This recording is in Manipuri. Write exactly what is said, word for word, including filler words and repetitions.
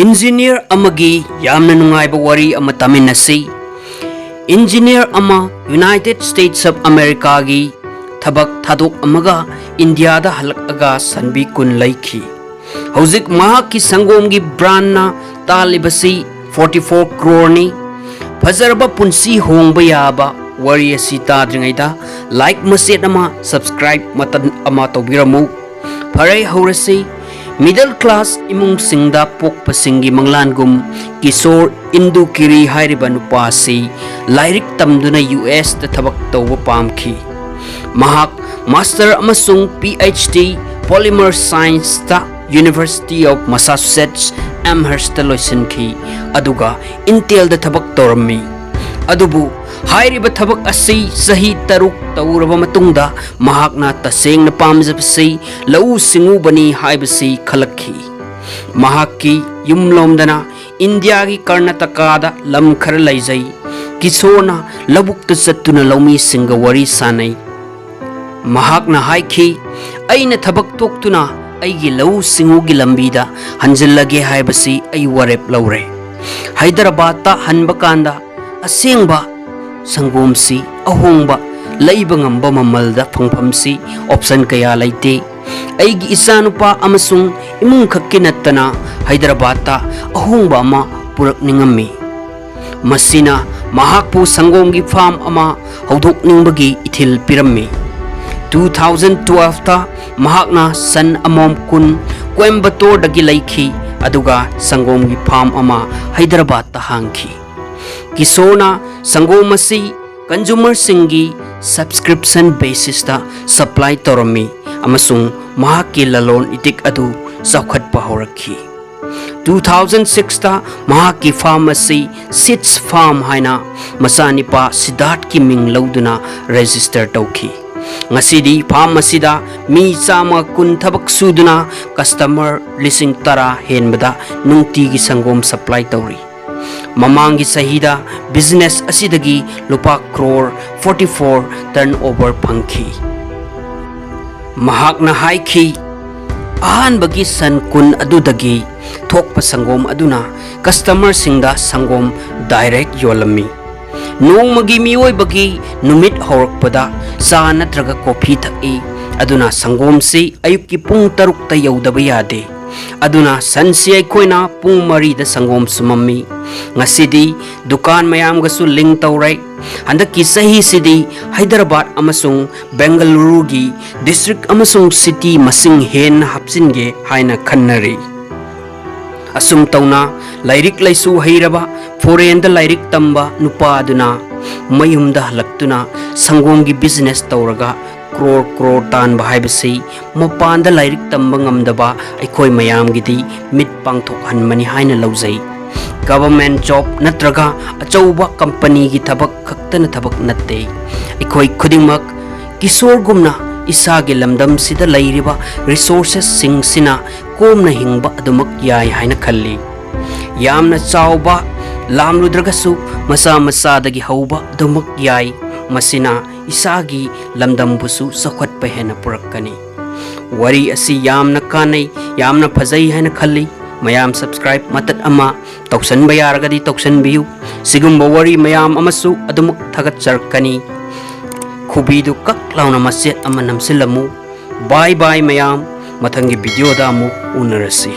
ꯏꯟꯖꯤꯅꯤꯌꯔ ꯑꯃꯒꯤ ꯌꯥꯝꯅ ꯅꯨꯡꯉꯥꯏꯕ ꯋꯥꯔꯤ ꯑꯃ ꯇꯥꯃꯤꯟꯅꯁꯤ꯫ ꯏꯟꯖꯤꯅꯤꯌꯔ ꯑꯃ ꯌꯨꯅꯥꯏꯇꯦꯗ ꯁ꯭ꯇꯦꯠꯁ ꯑꯣꯐ ꯑꯃꯦꯔꯤꯀꯥꯒꯤ ꯊꯕꯛ ꯊꯥꯗꯣꯛꯑꯝꯃꯒ ꯏꯟꯗꯤꯌꯥꯗ ꯍꯜꯂꯛꯂꯒ ꯁꯟꯕꯤ ꯀꯨꯟ ꯂꯩꯈꯤ꯫ ꯍꯧꯖꯤꯛ ꯃꯍꯥꯛꯀꯤ ꯁꯪꯒꯣꯝꯒꯤ ꯕ꯭ꯔꯥꯟꯅ ꯇꯥꯜꯂꯤꯕꯁꯤ ꯐꯣꯔꯇꯤ ꯐꯣꯔ ꯀ꯭ꯔꯣꯔꯅꯤ꯫ ꯐꯖꯔꯕ ꯄꯨꯟꯁꯤ ꯍꯣꯡꯕ ꯌꯥꯕ ꯋꯥꯔꯤ ꯑꯁꯤ ꯇꯥꯗ꯭ꯔꯤꯉꯩꯗ ꯂꯥꯏꯛ ꯃꯆꯦꯠ ꯑꯃ, ꯁꯕꯁꯀ꯭ꯔꯥꯏꯕ ꯃꯇꯟ ꯑꯃ ꯇꯧꯕꯤꯔꯝꯃꯨ꯫ ꯐꯔꯦ, ꯍꯧꯔꯁꯤ꯫ ꯃꯤꯗꯜ ꯀ꯭ꯂꯥꯁ ꯏꯃꯨꯡꯁꯤꯡꯗ ꯄꯣꯛꯄꯁꯤꯡꯒꯤ ꯃꯪꯂꯥꯟꯒꯨꯝ ꯀꯤꯁꯣꯔ ꯏꯟꯗꯨ ꯀꯤꯔꯤ ꯍꯥꯏꯔꯤꯕ ꯅꯨꯄꯥ ꯑꯁꯤ ꯂꯥꯏꯔꯤꯛ ꯇꯝꯗꯨꯅ ꯌꯨ ꯑꯦꯁꯇ ꯊꯕꯛ ꯇꯧꯕ ꯄꯥꯝꯈꯤ꯫ ꯃꯍꯥꯛ ꯃꯥꯁꯇꯔ ꯑꯃꯁꯨꯡ ꯄꯤ ꯑꯩꯆ ꯗꯤ ꯄꯣꯂꯤꯃꯔ ꯁꯥꯏꯟꯁꯇ ꯌꯨꯅꯤꯚꯔꯁꯤꯇꯤ ꯑꯣꯐ ꯃꯁꯥꯆꯨꯁꯦꯠꯁ ꯑꯦꯝꯍꯔꯁꯇ ꯂꯣꯏꯁꯤꯟꯈꯤ, ꯑꯗꯨꯒ ꯏꯟꯇꯦꯜꯗ ꯊꯕꯛ ꯇꯧꯔꯝꯃꯤ꯫ ꯑꯗꯨꯕꯨ ꯍꯥꯏꯔꯤꯕ ꯊꯕꯛ ꯑꯁꯤ ꯆꯍꯤ ꯇꯔꯨꯛ ꯇꯧꯔꯕ ꯃꯇꯨꯡꯗ ꯃꯍꯥꯛꯅ ꯇꯁꯦꯡꯅ ꯄꯥꯝꯖꯕꯁꯤ ꯂꯧꯎ ꯁꯤꯡꯎꯕꯅꯤ ꯍꯥꯏꯕꯁꯤ ꯈꯜꯂꯛꯈꯤ꯫ ꯃꯍꯥꯛꯀꯤ ꯌꯨꯝꯂꯣꯝꯗꯅ ꯏꯟꯗꯤꯌꯥꯒꯤ ꯀꯔꯅꯥꯇꯀꯥꯗ ꯂꯝ ꯈꯔ ꯂꯩꯖꯩ꯫ ꯀꯤꯁꯣꯔꯅ ꯂꯧꯕꯨꯛꯇ ꯆꯠꯇꯨꯅ ꯂꯧꯃꯤꯁꯤꯡꯒ ꯋꯥꯔꯤ ꯁꯥꯅꯩ꯫ ꯃꯍꯥꯛꯅ ꯍꯥꯏꯈꯤ, "ꯑꯩꯅ ꯊꯕꯛ ꯇꯣꯛꯇꯨꯅ ꯑꯩꯒꯤ ꯂꯧꯎ ꯁꯤꯡꯎꯒꯤ ꯂꯝꯕꯤꯗ ꯍꯟꯖꯤꯜꯂꯒꯦ ꯍꯥꯏꯕꯁꯤ ꯑꯩ ꯋꯥꯔꯦꯞ ꯂꯧꯔꯦ꯫ ꯍꯥꯏꯗ꯭ꯔꯕꯥꯗꯇ ꯍꯟꯕ ꯀꯥꯟꯗ ꯑꯁꯦꯡꯕ ꯁꯪꯒꯣꯝꯁꯤ ꯑꯍꯣꯡꯕ, ꯂꯩꯕ ꯉꯝꯕ ꯃꯃꯜꯗ ꯐꯪꯐꯝꯁꯤ ꯑꯣꯞꯁꯟ ꯀꯌꯥ ꯂꯩꯇꯦ꯫ ꯑꯩꯒꯤ ꯏꯆꯥꯅꯨꯄꯥ ꯑꯃꯁꯨꯡ ꯏꯃꯨꯡ ꯈꯛꯀꯤ ꯅꯠꯇꯅ ꯍꯥꯏꯗ꯭ꯔꯕꯥꯗꯇ ꯑꯍꯣꯡꯕ ꯑꯃ ꯄꯨꯔꯛꯅꯤꯡꯉꯝꯃꯤ꯫" ꯃꯁꯤꯅ ꯃꯍꯥꯛꯄꯨ ꯁꯪꯒꯣꯝꯒꯤ ꯐꯥꯔꯝ ꯑꯃ ꯍꯧꯗꯣꯛꯅꯤꯡꯕꯒꯤ ꯏꯊꯤꯜ ꯄꯤꯔꯝꯃꯤ꯫ ꯇꯨ ꯊꯥꯎꯖꯟ ꯇꯨꯋꯦꯜꯐꯇ ꯃꯍꯥꯛꯅ ꯁꯟ ꯑꯃꯣꯝ ꯀꯨꯟ ꯀꯣꯏꯝꯕꯇꯣꯔꯗꯒꯤ ꯂꯩꯈꯤ, ꯑꯗꯨꯒ ꯁꯪꯒꯣꯝꯒꯤ ꯐꯥꯔꯝ ꯑꯃ ꯍꯥꯏꯗ꯭ꯔꯕꯥꯗꯇ ꯍꯥꯡꯈꯤ꯫ ꯀꯤꯁꯣꯔꯅ ꯁꯪꯒꯣꯝ ꯑꯁꯤ ꯀꯟꯖꯨꯃꯔꯁꯤꯡꯒꯤ ꯁꯕꯁꯀ꯭ꯔꯤꯞꯁꯟ ꯕꯦꯁꯤꯁꯇ ꯁꯄ꯭ꯂꯥꯏ ꯇꯧꯔꯝꯃꯤ, ꯑꯃꯁꯨꯡ ꯃꯍꯥꯛꯀꯤ ꯂꯂꯣꯟ ꯏꯇꯤꯛ ꯑꯗꯨ ꯆꯥꯎꯈꯠꯄ ꯍꯧꯔꯛꯈꯤ꯫ ꯇꯨ ꯊꯥꯎꯖꯟ ꯁꯤꯛꯁꯇ ꯃꯍꯥꯛꯀꯤ ꯐꯥꯔꯝ ꯑꯁꯤ ꯁꯤꯗꯁ ꯐꯥꯔꯝ ꯍꯥꯏꯅ ꯃꯆꯥꯅꯤꯄꯥ ꯁꯤꯗꯥꯔꯊꯀꯤ ꯃꯤꯡ ꯂꯧꯗꯨꯅ ꯔꯦꯖꯤꯁꯇꯔ ꯇꯧꯈꯤ꯫ ꯉꯁꯤꯗꯤ ꯐꯥꯔꯝ ꯑꯁꯤꯗ ꯃꯤ ꯆꯥꯝꯃ ꯀꯨꯟ ꯊꯕꯛ ꯁꯨꯗꯨꯅ ꯀꯁꯇꯃꯔ ꯂꯤꯁꯤꯡ ꯇꯔꯥ ꯍꯦꯟꯕꯗ ꯅꯨꯡꯇꯤꯒꯤ ꯁꯪꯒꯣꯝ ꯁꯄ꯭ꯂꯥꯏ ꯇꯧꯔꯤ꯫ ꯃꯃꯥꯡꯒꯤ ꯆꯍꯤꯗ ꯕꯤꯖꯤꯅꯦꯁ ꯑꯁꯤꯗꯒꯤ ꯂꯨꯄꯥ crore forty four turn over ꯐꯪꯈꯤ꯫ ꯃꯍꯥꯛꯅ ꯍꯥꯏꯈꯤ, ꯑꯍꯥꯟꯕꯒꯤ ꯁꯟ ꯀꯨꯟ ꯑꯗꯨꯗꯒꯤ ꯊꯣꯛꯄ ꯁꯪꯒꯣꯝ ꯑꯗꯨꯅ ꯀꯁꯇꯃꯔꯁꯤꯡꯗ ꯁꯪꯒꯣꯝ ꯗꯥꯏꯔꯦꯛ ꯌꯣꯜꯂꯝꯃꯤ꯫ ꯅꯣꯡꯃꯒꯤ ꯃꯤꯑꯣꯏꯕꯒꯤ ꯅꯨꯃꯤꯠ ꯍꯧꯔꯛꯄꯗ ꯆꯥ ꯅꯠꯇ꯭ꯔꯒ ꯀꯣꯐꯤ ꯊꯛꯏ, ꯑꯗꯨꯅ ꯁꯪꯒꯣꯝꯁꯤ ꯑꯌꯨꯛꯀꯤ ꯄꯨꯡ ꯇꯔꯨꯛꯇ ꯌꯧꯗꯕ ꯌꯥꯗꯦ꯫ ꯑꯗꯨꯅ ꯁꯟꯁꯤ ꯑꯩꯈꯣꯏꯅ ꯄꯨꯡ ꯃꯔꯤꯗ ꯁꯪꯒꯣꯝ ꯁꯨꯝꯃꯝꯃꯤ꯫ ꯉꯁꯤꯗꯤ ꯗꯨꯀꯥꯟ ꯃꯌꯥꯝꯒꯁꯨ ꯂꯤꯡ ꯇꯧꯔꯦ꯫ ꯍꯟꯗꯛꯀꯤ ꯆꯍꯤꯁꯤꯗꯤ ꯍꯥꯏꯗ꯭ꯔꯕꯥꯗ ꯑꯃꯁꯨꯡ ꯕꯦꯡꯒꯂꯨꯔꯨꯒꯤ ꯗꯤꯁꯇ꯭ꯔꯤꯛ ꯑꯃꯁꯨꯡ ꯁꯤꯇꯤ ꯃꯁꯤꯡ ꯍꯦꯟꯅ ꯍꯥꯞꯆꯤꯟꯒꯦ ꯍꯥꯏꯅ ꯈꯟꯅꯔꯤ꯫ ꯑꯁꯨꯝ ꯇꯧꯅ ꯂꯥꯏꯔꯤꯛ ꯂꯥꯏꯁꯨ ꯍꯩꯔꯕ ꯐꯣꯔꯦꯟꯗ ꯂꯥꯏꯔꯤꯛ ꯇꯝꯕ ꯅꯨꯄꯥ ꯑꯗꯨꯅ ꯃꯌꯨꯝꯗ ꯍꯜꯂꯛꯇꯨꯅ ꯁꯪꯒꯣꯝꯒꯤ ꯕꯤꯖꯤꯅꯦꯁ ꯇꯧꯔꯒ ꯀ꯭ꯔꯣꯔ ꯀ꯭ꯔꯣꯔ ꯇꯥꯟꯕ ꯍꯥꯏꯕꯁꯤ ꯃꯄꯥꯟꯗ ꯂꯥꯏꯔꯤꯛ ꯇꯝꯕ ꯉꯝꯗꯕ ꯑꯩꯈꯣꯏ ꯃꯌꯥꯝꯒꯤꯗꯤ ꯃꯤꯠ ꯄꯥꯡꯊꯣꯛꯍꯟꯕꯅꯤ ꯍꯥꯏꯅ ꯂꯧꯖꯩ꯫ ꯒꯚꯔꯟꯃꯦꯟꯠ ꯖꯣꯕ ꯅꯠꯇ꯭ꯔꯒ ꯑꯆꯧꯕ ꯀꯝꯄꯅꯤꯒꯤ ꯊꯕꯛ ꯈꯛꯇꯅ ꯊꯕꯛ ꯅꯠꯇꯦ꯫ ꯑꯩꯈꯣꯏ ꯈꯨꯗꯤꯡꯃꯛ ꯀꯤꯁꯣꯔꯒꯨꯝꯅ ꯏꯁꯥꯒꯤ ꯂꯝꯗꯝꯁꯤꯗ ꯂꯩꯔꯤꯕ ꯔꯤꯁꯣꯔꯁꯦꯁꯁꯤꯡꯁꯤꯅ ꯀꯣꯝꯅ ꯍꯤꯡꯕ ꯑꯗꯨꯃꯛ ꯌꯥꯏ ꯍꯥꯏꯅ ꯈꯜꯂꯤ꯫ ꯌꯥꯝꯅ ꯆꯥꯎꯕ ꯂꯥꯝꯂꯨꯗ꯭ꯔꯒꯁꯨ ꯃꯆꯥ ꯃꯆꯥꯗꯒꯤ ꯍꯧꯕ ꯑꯗꯨꯃꯛ ꯌꯥꯏ꯫ ꯃꯁꯤꯅ ꯏꯁꯥꯒꯤ ꯂꯝꯗꯝꯕꯨꯁꯨ ꯆꯥꯎꯈꯠꯄ ꯍꯦꯟꯅ ꯄꯨꯔꯛꯀꯅꯤ꯫ ꯋꯥꯔꯤ ꯑꯁꯤ ꯌꯥꯝꯅ ꯀꯥꯟꯅꯩ, ꯌꯥꯝꯅ ꯐꯖꯩ ꯍꯥꯏꯅ ꯈꯜꯂꯤ꯫ ꯃꯌꯥꯝ ꯁꯕꯁꯀ꯭ꯔꯥꯏꯕ ꯃꯇꯠ ꯑꯃ ꯇꯧꯁꯟꯕ ꯌꯥꯔꯒꯗꯤ ꯇꯧꯁꯟꯕꯤꯌꯨ꯫ ꯁꯤꯒꯨꯝꯕ ꯋꯥꯔꯤ ꯃꯌꯥꯝ ꯑꯃꯁꯨ ꯑꯗꯨꯃꯛ ꯊꯥꯒꯠꯆꯔꯛꯀꯅꯤ꯫ ꯈꯨꯕꯤꯗꯨ ꯀꯛ ꯂꯥꯎꯅ ꯃꯆꯦꯠ ꯑꯃ ꯅꯝꯁꯤꯜꯂꯝꯃꯨ꯫ ꯕꯥꯏ ꯕꯥꯏ ꯃꯌꯥꯝ, ꯃꯊꯪꯒꯤ ꯚꯤꯗꯤꯑꯣꯗ ꯑꯃꯨꯛ ꯎꯅꯔꯁꯤ꯫